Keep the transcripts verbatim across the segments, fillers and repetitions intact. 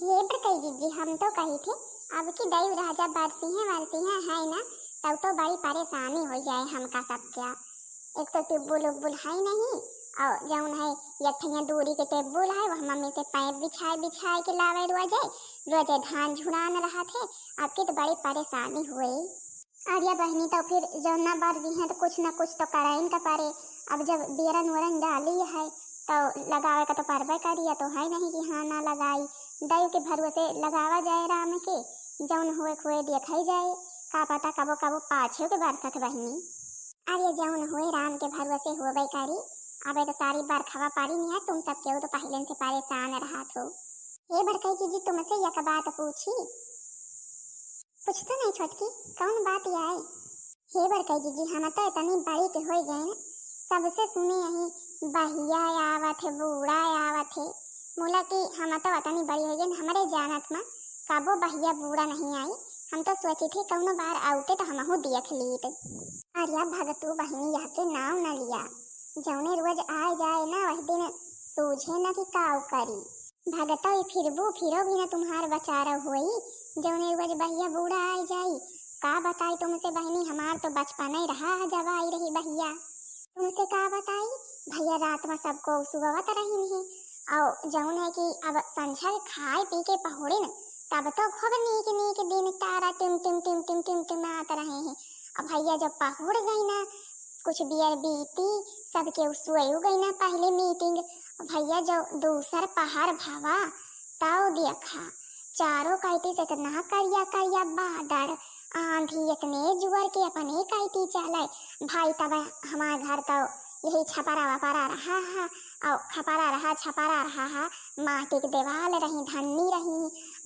हे बड़कई जीजी, हम तो कही थे, अब की दई राजा बरसिहे वरसिहे है ना, तब तो बड़ी परेशानी हो जाए हमका सबके। एक तो टिब्बुल उब्बुल है नहीं, और जौन है एक ठिया दूरी के टेबुल है, वह मम्मी से पैप बिछाए बिछाए के लावे रोजे, रोजे धान झुरान रहा थे। अब की तो बड़ी परेशानी हुई। अरे बहिनी, तो फिर जौन ना बरसिहे तो कुछ ना कुछ तो कराइन का परे। अब जब बेरन वरन डाली है, तो लगावे का तो परबे करी, या तो है नहीं कि हाँ ना लगाई। दई के भरोसे लगावा जाए राम के, जौन हुए खुए देखा ही जाए, का पता कबो कबो पाछे के बरसत बहिनी। अरे जौन हुए राम के भरोसे होबे करी। अबे तो सारी बरखवा पड़ी नहीं है, तुम सब केहू तो पहले से परेशान रहत हो। हे बड़कई जीजी, तुमसे एक बात पूछी? कुछ तो नहीं छोटकी, कौन बात आए? हे बड़कई जीजी, हम तो इतनी बड़ी के हो गए न, सबसे सुने यही बहिया आवत है, बूढ़ा आवत है। मुला कि हम तो इतनी बड़ी हो गए न, हमरे जानत में कबो बहिया बूढ़ा नहीं आई। हम तो सोची थी कौनो बार आउते तो हमहू देख लीत। अरे भगतू बहिनी, यह के नाव न लिया, जौने रोज आए जाए ना, वह दिन सूझे न कि काव करी। भगतई फिरबू, फिरो भी न तुम्हार बचारो होई, जौने रोज बहिया बूढ़ा आइ जाई। का बताई तुमसे बहिनी, हमार तो बचपन ही रहा है जब आई रही बहिया। तुमसे का बताई भैया, रात में सबको सुगवत रही नहीं, और जौन है कि अब संझर खाए पी के पहुड़िन, तब तो खूब नीक नीक दिन तारा टिम टिम टिम टिम टिम टिमात रहे हैं। अब भैया जब पहुड़ गई ना, कुछ बियर बीती, सबके सोए गई ना पहले मीटिंग। भैया जो दूसर पहर भवा, तौ देखा, चारों कैती से इतना करिया करिया बादर, आंधी इतने जुअर के अपने कैती चले। भाई तब हमार घर तो यही छपरा वपरा रहा है, और खपरा रहा, छपरा रहा है, माटी के देवाल रही, धन्नी रही।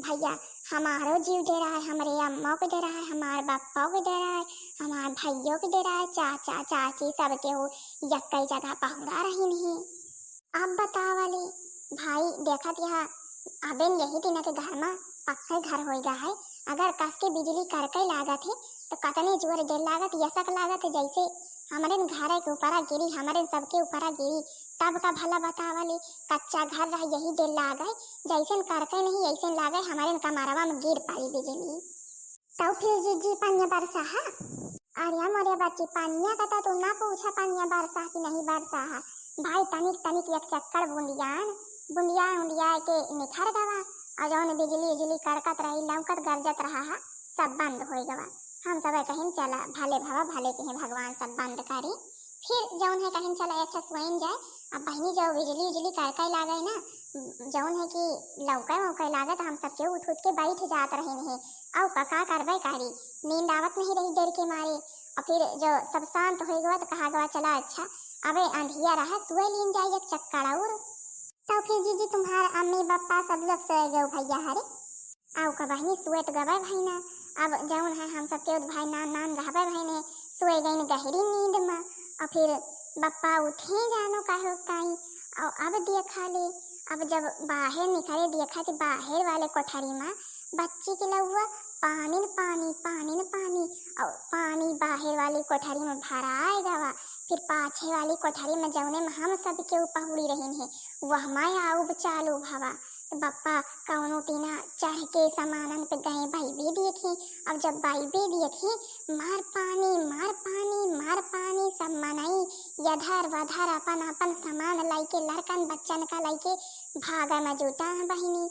भैया हमारो जीव डेराए, हमरे अम्मो के डेराए, हमार बप्पो के डेराए, हमार भैयो के डेराए, चाचा चाची सबके हो यक्कई जगह पहुड़ा रही नहीं। अब बतावली भाई, देखत यह अबेन यही दिन के घर में पक्के घर होइगा है। अगर कस के बिजली कड़के लागत है तो कतने जोर डेर लागत, यसक लागत है, जैसे हमरे घरे के ऊपरा गिरी, हमरे सबके ऊपरा गिरी। तब का भला बतावली, कच्चा घर रह यही डेर लागे, जैसन कड़के नहीं यैसन लागे हमरे कमरवा में गिर पड़ी बिजली। तौ फिर जीजी पनिया बरसा है? अरे मोरे बच्ची, पनिया का तो तू ना पूछा, पनिया बरसा कि नहीं बरसा है। भाई तनिक तनिक एक चक्कर बूंदियान, बूंदिया उंदिया के निखर गवा, और जौन बिजली उजली कड़कत रही, लौकत गरजत रहा है, सब बंद हो गवा। हम सब कहिन चला भले भवा, भले कहे भगवान सब बंद करी। फिर जौन है कहिन चला अच्छा सोइन जाए। अब बहिनी जो बिजली उजली कड़के लागे ना, जौन है कि लौके वौके लागे तो हम सबके उठ उठ के बैठ जात रहे नहीं। अउ का, का करबे करी, नींद आवत नहीं रही डर के मारे। और फिर जो सब शांत हो गवा तो कहा गवा चला अच्छा, अबे अंधिया रहा, सोए लीन जाए एक चक्कर और। तो फिर जीजी तुम्हार अम्मी बप्पा सब लोग सोए गए भैया हरे। अउ का बहिनी, सोए तो गवे भाई ना। अब जौन है हम सबके उत भाई नान नान रहबे भाई ने, सोए गइन गहरी नींद में। और फिर बप्पा उठे जानो काहे काई। और अब देखा ले, अब जब बाहर निकले देखा कि बाहर वाले कोठरी में बच्ची के लउआ पानी न पानी, पानी न पानी, और पानी बाहर वाली कोठरी में भराए गवा। फिर पाछे वाली कोठरी में जौने में हम सब केहू पहुड़ी रहिन है, वह में आउब चालू भवा। तो बप्पा कौनो टीना चढ़ के सामानन पे गए बाइबे देखी। अब जब बाइबे देखी, मार पानी, मार पानी, मार पानी, सब मनई यधर वधर अपन अपन सामान लाइके, लड़कन बच्चन का लाइके भागे में जुटा है बहिनी।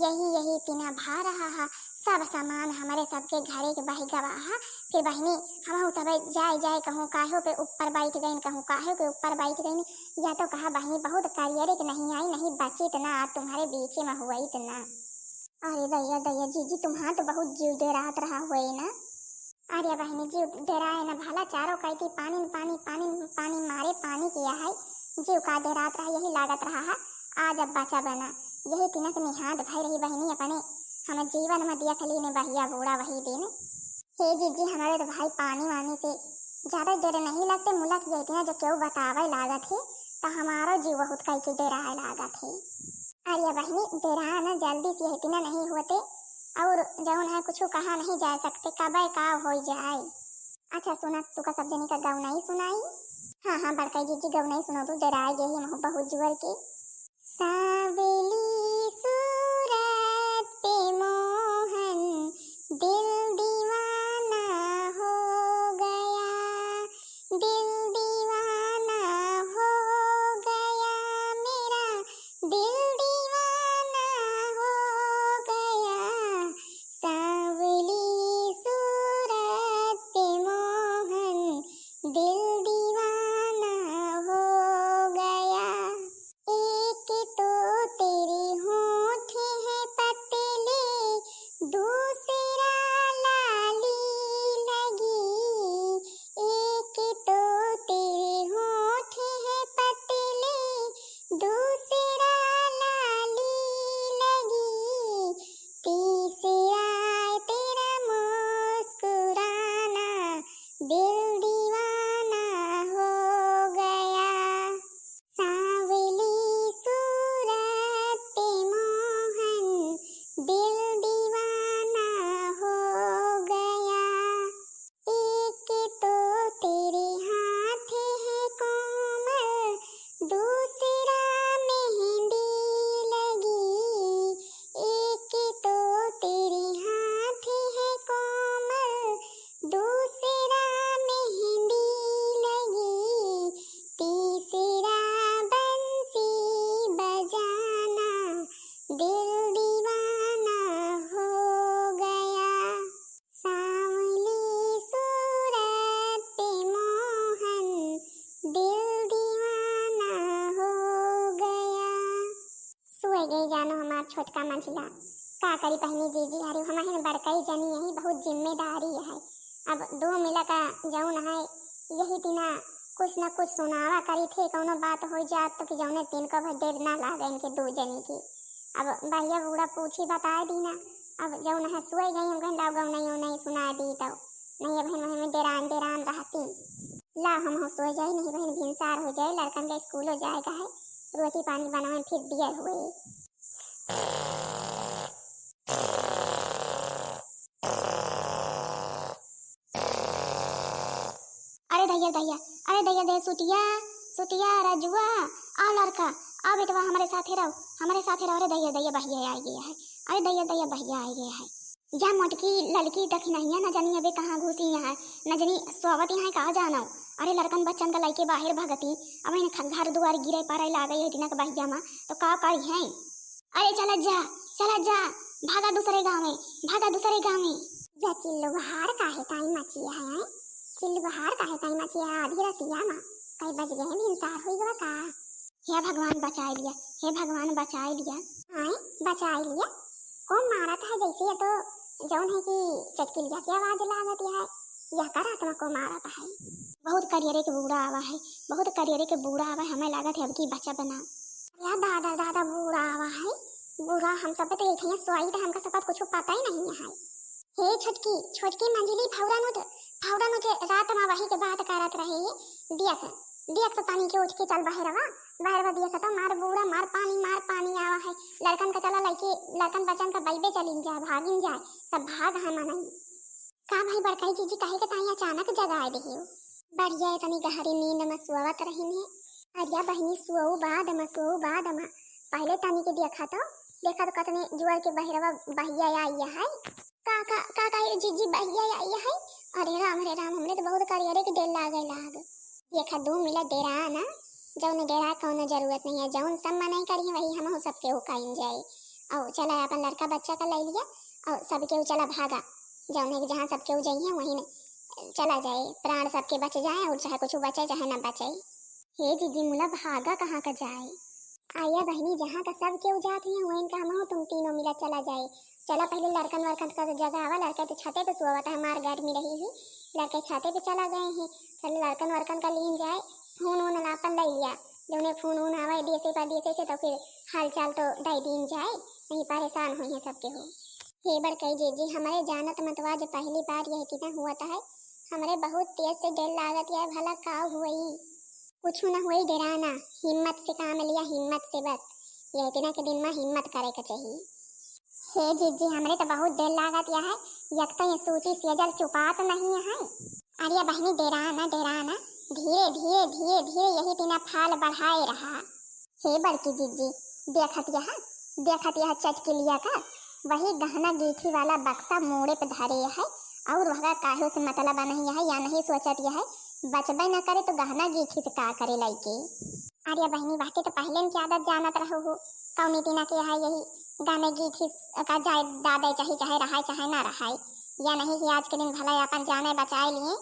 यही यही टीना भा रहा है, सब सामान हमरे सबके घरे के बह गवा है। फिर बहिनी, हमहू सब जाए जाए कहूँ काहे पे ऊपर बैठ गइन, कहूँ काहे के ऊपर बैठ गइन। या तो कहा बहिनी बहुत करियरे के नहीं आई, नहीं बचित ना, आज तुम्हारे बीचे में हुई ना। अरे दैया दैया जीजी, तुम्हार तो बहुत जीव डेरात रहा हुए ना। अरे बहिनी, जीव डेराए ना भला, चारों कैती पानी न पानी, पानी न पानी मारे, पानी किया है, जीव का डेरात रहा, यही लागत रहा है आज अब बचा बना। यही तिनक निहाद भई रही बहिनी अपने, हम जीवन में देख ली ने बहिया बूढ़ा वही दिन। हे जीजी, हमारे तो भाई पानी वानी से ज्यादा डर नहीं लगते, मुला की इतना जो केहू बतावे लागत है तो हमारो जीव बहुत कई के डेराए लागत है। अरे बहिनी, डेरा ना, जल्दी से इतना नहीं होते, और जौन है कुछ कहा नहीं जा सकते, कबे का हो जाए। अच्छा सुना, तू का सब जनी का गौनाई सुनाई। हाँ हाँ बड़काई जीजी, गौनाई सुनो, तू डेराए गई हम बहुत जुअर के। सावली सूरत समझला। का करी बहिनी जीजी, अरे हमहिन बड़कई जनी यही बहुत जिम्मेदारी है। अब दो मिला का जौन है यही दिना कुछ न कुछ सुनावा करी थे, कौनो बात हो जात तो कि जौने दिन को भर देर ना लागे इनके दो जनी की। अब भैया बूढ़ा पूछी बताए दीना। अब जौन है सोए गई, हम कहें लाओ गौनई उनई सुनाए दी तो। नहीं अब हम हमें डेरान डेरान रहती। ला हम हो सोए जाई, नहीं बहन भिनसार हो जाए, लड़कन के स्कूलो जाए का है, रोटी पानी बनावे फिर दियर हुए। अरे दैया दैया, अरे दैया दैया, सुतिया, सुतिया, रजुआ, आओ लड़का, आओ बेटवा, हमारे साथे रहो, हमारे साथे रहो। अरे दैया दैया, भैया आ गया है। अरे दैया दैया, भैया आ गया है। जा मोटकी, ललकी, दखिनहिया न जानी अबे कहाँ घुसी यहाँ, न जानी सोवत यहाँ का जानो। अरे लड़कन बच्चन का लइके बाहर भगती, अब इन्हें ख-, घर दुआर गिरे पड़े लागे ये दिनक बहिया मा, तो का करी है? अरे चलत जा, चलत जा, भागा दूसरे गाँव में, भागा दूसरे गाँव में। या चिल्लुहार काहे ताई मचिया है, हैं? चिल्लुहार काहे ताई मचिया है आधी रतिया मा? कई बज गए, भिनसार हुई गवा का? हे भगवान बचाए लिया, हे भगवान बचाए लिया। आए, बचाए लिया? कौन मारत है जैसे ये तो जौन है कि चटकिलिया की आवाज लागत है, यह का रात में को मारत है? बहुत करियरे के बूढ़ा आवा है, बहुत करियरे के बूढ़ा आवा है, हमें लागत है अब की बचा बना। या दादा दादा बूढ़ा आवा है, बूढ़ा हम सब तो एक ही सोई तो हमका सब कुछ पता ही नहीं है। हे छोटकी, छोटकी मंझली फौरन उठ, फौरन उठ, रात में वही के बात करत रहे है। देख, देख तो तनी के उठ के चल बहरवा, बहरवा देख तो मार बूढ़ा, मार पानी, मार पानी आवा है। लड़कन का चला लइके, लड़कन बचन का बैबे चलिन जाए, भागिन जाए, सब भाग है मनई। का भाई बड़काई जीजी काहे के ताई अचानक जगाए देहे हो? बढ़िया है तनी गहरी नींद में सोवत रहिन है। अरिया बहिनी सोऊ बाद में, सोऊ बाद में। पहले तनी के देखा तो, देखा तो कतने जुआर के बहरवा बहिया आई है। का, का, का, का ये जीजी बहिया या, या है? अरे राम, अरे राम, हमरे तो बहुत करियरे के डेर लागे लाग। देखा दो मिला डेरा ना, जौन डेरा कौनो जरूरत नहीं है, जौन सब मनई करी वही हम सबके उकाइन जाए। और चला अपन लड़का बच्चा का ले लिया और सबके चला भागा, जौन है कि जहाँ सबके जाइए वहीं चला जाए, प्राण सबके बच जाए और चाहे कुछ बचे चाहे ना बचे। हे जीजी मुला भागा कहाँ का जाए? आया बहिनी, जहाँ का सब केहू जात हैं, वहीं का हमहू तुम तीनों मिला चला जाए। चला पहले लड़कन वड़कन का जगावा, लड़के तो छते पे सोवत है, मार गर्मी रही ही, लड़के छते पे चला गए हैं। चल लड़कन वड़कन का लीन जाए, फोन वोन अपन ले लिया, जौने फोन वोन आवे देशे परदेशे से तो फिर हाल चाल तो दे दीन जाए, नहीं परेशान हुई हैं सब केहू। हे बड़कई जीजी, हमरे जानत मतवा जे पहली बार यह किना हुआ है, हमरे बहुत तेज से डर लागत है, भला का हुई? कुछ न हुई, डेरा ना, हिम्मत से काम लिया, हिम्मत से बस। ये इतना के दिन में हिम्मत करे के चाहिए। हे जीजी, हमरे तो बहुत डर लागत या है, एक तो ये सूती सेजल चुपात नहीं है। अरे बहिनी, डेरा ना, डेरा ना, धीरे धीरे धीरे धीरे यही बिना फाल बढ़ाए रहा। हे बड़की जीजी, देखत यह, देखत यह चटकिलिया का, वही गहना गीठी वाला बक्सा मूड़े पे धरे है, और वह काहे से मतलब नहीं है या नहीं सोचत यह, बचबे न करे तो गहना गीठी से का करे लइके। अरे बहिनी, बाकी तो पहले की आदत जानत रहो हो, कौनी दिना के है यही गहने गीठी का जाए दादे चाहे, चाहे रहाय चाहे ना रहाय, या नहीं कि आज के दिन भला अपन जाने बचाए लिए,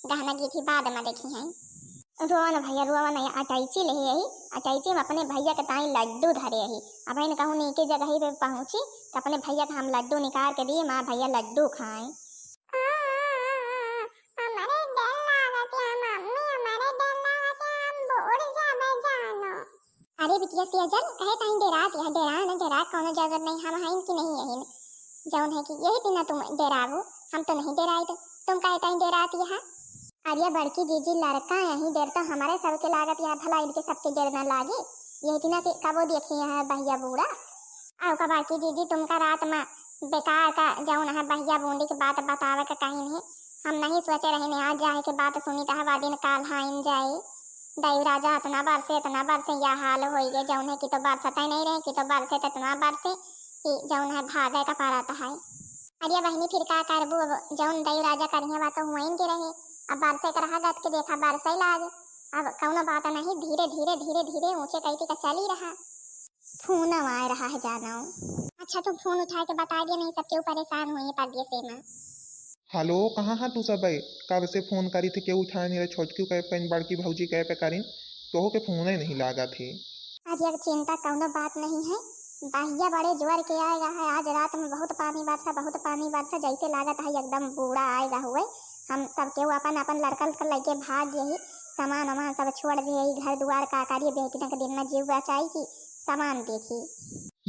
गहना गीठी बाद में देखी हैं। रोवा न भैया, रोवा न, अटैची ले यही, अटैची में अपने भैया के ताई लड्डू धरे यही। अब इन कहूँ नीके जगह पे पहुँची तो अपने भैया का हम लड्डू निकाल के दिए, माँ भैया लड्डू खाएं। हमरे डर लागत है मम्मी, हमरे डर लागत है, हम बूड़ जाबे जानो। अरे बिटिया सेजल, कहे ताई डेरात यह, डेरा न डेरा, कौनो जरूरत नहीं, हम हैं कि नहीं यही। जौन है कि यही बिना तुम डेराबू, हम तो नहीं डेराइत, तुम कहे ताई डेरात यह। अरे बड़की जीजी, लड़का यही डर तो हमारे सबके लागत या, भला इनके सबके डर ना लागे। यही दिना के कबो देखी है बहिया बूढ़ा। आओ का बड़की जीजी, तुमका रात में बेकार का जौन है बहिया बूढ़ी के बात बतावे के कहीं नहीं। हम नहीं सोचे रहे नहीं आज जाए के बात सुनी तो हवा दिन काल हाइन जाए। दैव राजा इतना बरसे, इतना बरसे, यह हाल होई गए, जौन है कि तो बरसते नहीं रहे, कि तो बरसे तो इतना बरसे कि जौन है भागे का पड़त है। अरे बहिनी, फिर का करबू? अब जौन दई राजा करिहे बा तो हुआइन के रहे। अब बरसे के रहा गत के देखा बरसे लाग। अब कौनो बात नहीं, धीरे धीरे धीरे धीरे ऊंचे कैती का चली रहा। फोन आए रहा है जानो। अच्छा, तुम फोन उठा के बता दिया, नहीं सब केहू परेशान हुई है परदेसे में। हेलो, कहाँ है तू सब? कब से फोन करी थे, केहू उठाए नहीं रहे। छोटकी कहे पे, बड़की भौजी कहे पे करीन, तोहो के फोन ही नहीं लागा थे। अरे अब चिंता कौनो बात नहीं है, बहिया बड़े जोर के आएगा है। आज रात में बहुत पानी बरसा, बहुत पानी बरसा, जैसे लागत है एकदम बूढ़ा आएगा हुए। हम सब केहू अपन अपन लड़कन के लेके भाग गए ही। सामान वामान सब छोड़ दिए ही, घर दुआर का करिए, बेहतिन के दिन में जीव बचाई की सामान देखी।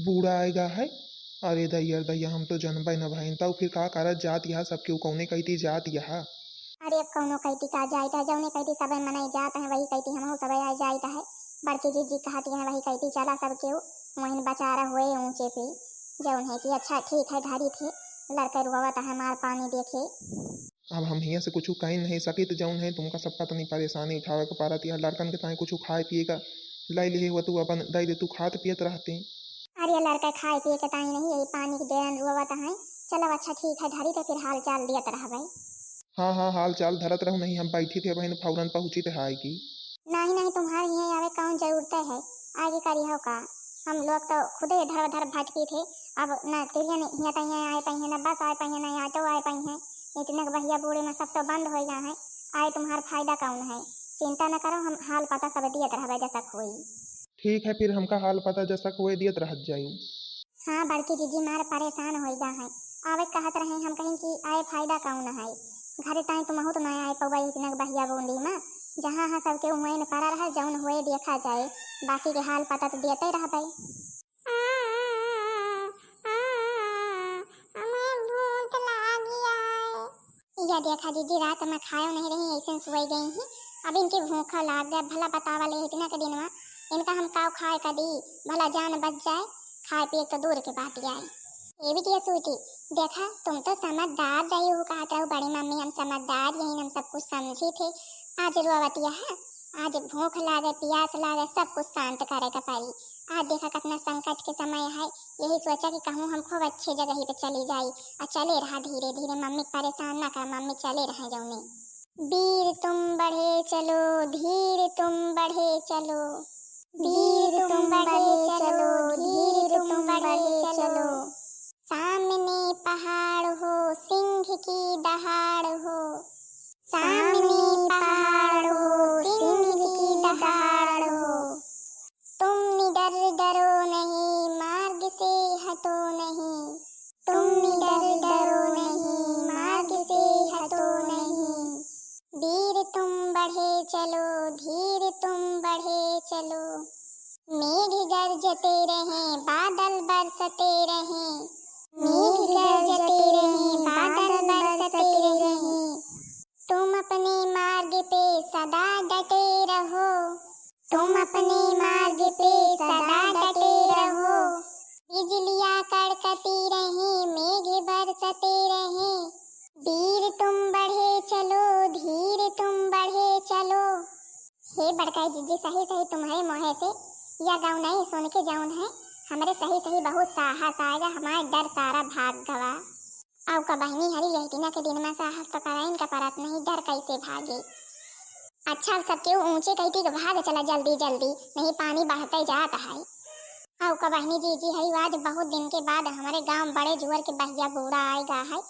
बूढ़ा आएगा है। अरे दैया रे दैया, हम तो जनबे न भइन, तब फिर का करत जात यहाँ सब केहू, कौने कइती जात यहाँ? अरे अब कौनो कइती का जाइत है, जौने कइती सबे मनई जात है, वही कइती हमहू सबे आ जाइत है। बड़की जीजी कहत है, वही कइती चला सब केहू, वहीं बचारा हुए ऊँचे पे, जौन है कि अच्छा ठीक है, धरी थे, लड़के रोवत है, मार पानी देखे। अब हम हियाँ से कुछ कही नहीं सकित, जौन है तुमका सबका तनी परेशानी उठावे के पड़त, या लड़कन के ताई कुछ खाए पिए का लाई लिहे हुआ, तू अपन दे दे, तू खात पियत रहते। अरे लड़के खाए पिए के ताई नहीं, यही पानी के देरन रोवत हैं। चलो अच्छा ठीक है, धरी तो फिर हाल चाल दियत रहबे। हाँ हाँ, हाल चाल धरत रहू, नहीं हम बैठी थे बहन, फौरन पहुँची थे आए की। नहीं नहीं, तुम्हारे यहाँ आवे कौन जरूरत है, आगे करी हो का? हम लोग तो खुदे इधर उधर भटकी थे, अब न ट्रेन हियाँ तक आए पाई है, न बस आए पाई है, न ऑटो आए पाई है। इतने के बहिया बूढ़े में सब तो बंद हो गया है, आए तुम्हारा फायदा कौन है? चिंता न करो, हम हाल पता सब दियत रहबे जसक होई। ठीक है, फिर हमका हाल पता जसक होए दियत रहत जायू। हाँ बड़की जीजी मार परेशान होई गा है, आवे कहत रहे, हम कहीं कि आए फायदा कौन है? घरे ताई तुम बहुत न आए पौबे इतने के बहिया बूंदी में, जहाँ हाँ सबके उमैन पड़ा रहा, जौन होए देखा जाए, बाकी के हाल पता तो दियते रहबे। हमें भूख लागी आए। या देखा जीजी, रात में खायो नहीं रही, ऐसे सोई गई ही। अब इनकी भूखा लाग गया, भला बतावा ले इतना के दिन में इनका हम काव खाए का दी, भला जान बच जाए, खाए पिए तो दूर के बात आए। ए बिटिया स्वीटी, देखा तुम तो समझदार रही हो, कहत रहो बड़ी मम्मी हम समझदार यही, हम सब कुछ समझी थे। आज रोवतिया है, आज भूख लागे, पियास लागे, सब कुछ शांत करे के पड़ी। आज देखा कितना संकट के समय है, यही सोचा कि कहूँ हम खूब अच्छे जगह पे चली जाई, और चले रहा धीरे धीरे, मम्मी के परेशान ना कर, मम्मी चले रहे जौने। वीर तुम बढ़े चलो, धीर तुम बढ़े चलो। वीर तुम बढ़े चलो, धीर तुम बढ़े चलो। सामने पहाड़ हो, सिंह की दहाड़ हो। सामने पहाड़ हो, सिंह की दहाड़ हो। तुम निडर डरो नहीं, मार्ग से हटो नहीं। तुम निडर डरो नहीं, मार्ग से हटो नहीं। वीर तुम बढ़े चलो, धीर तुम बढ़े चलो। मेघ गरजते रहें, बादल बरसते रहें। मेघ गरजते रहें, बादल बरसते रहें। तुम अपने मार्ग पे सदा डटे रहो। तुम अपने मार्ग पे सदा डटे रहो। बिजलियाँ कड़कती रहें, मेघ बरसते रहें। वीर तुम बढ़े चलो, धीर तुम बढ़े चलो। हे बड़का जीजी, सही सही तुम्हरे मुँहे से या गौनई सुन के जौन है, हमरे सही सही बहुत साहस आएगा, हमार डर सारा भाग गवा। अउ का बहिनी हरी, यही दिना के दिन में साहस तो कराइन का परत नहीं, डर कैसे भागे। अच्छा, अब सब केहू ऊँचे कइती के भाग चला जल्दी जल्दी, नहीं पानी बढ़ते जात है। अउ का बहिनी जीजी हरी, आज बहुत दिन के बाद हमरे गाँव बड़े जुअर के बहिया बूढ़ा आए गा है,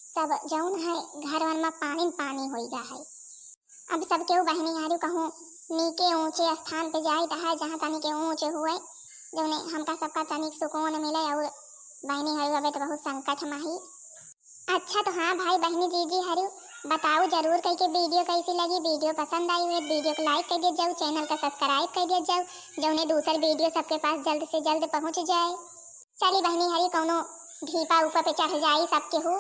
सब जौन है घर वर में पानी पानी होई गा है। अब सब केहू बहिनी हारू कहूँ नीके ऊँचे स्थान पे जाइत है, जहाँ तनी के ऊँचे हुए, जौने हमका सबका तनिक सुकून मिले। और बहिनी हारू अबे तो बहुत संकट में ही। अच्छा तो हाँ भाई बहिनी जीजी हारू, बताओ जरूर कइके video कैसी लगी। Video पसंद आई हुई video को like कर दिया जाओ, channel का subscribe कर दिया जाओ, जौने दूसर video सबके पास जल्द से जल्द पहुँच जाए। चली बहिनी हारू कौनो ढीपा ऊपर पे चढ़ जाई सब केहू।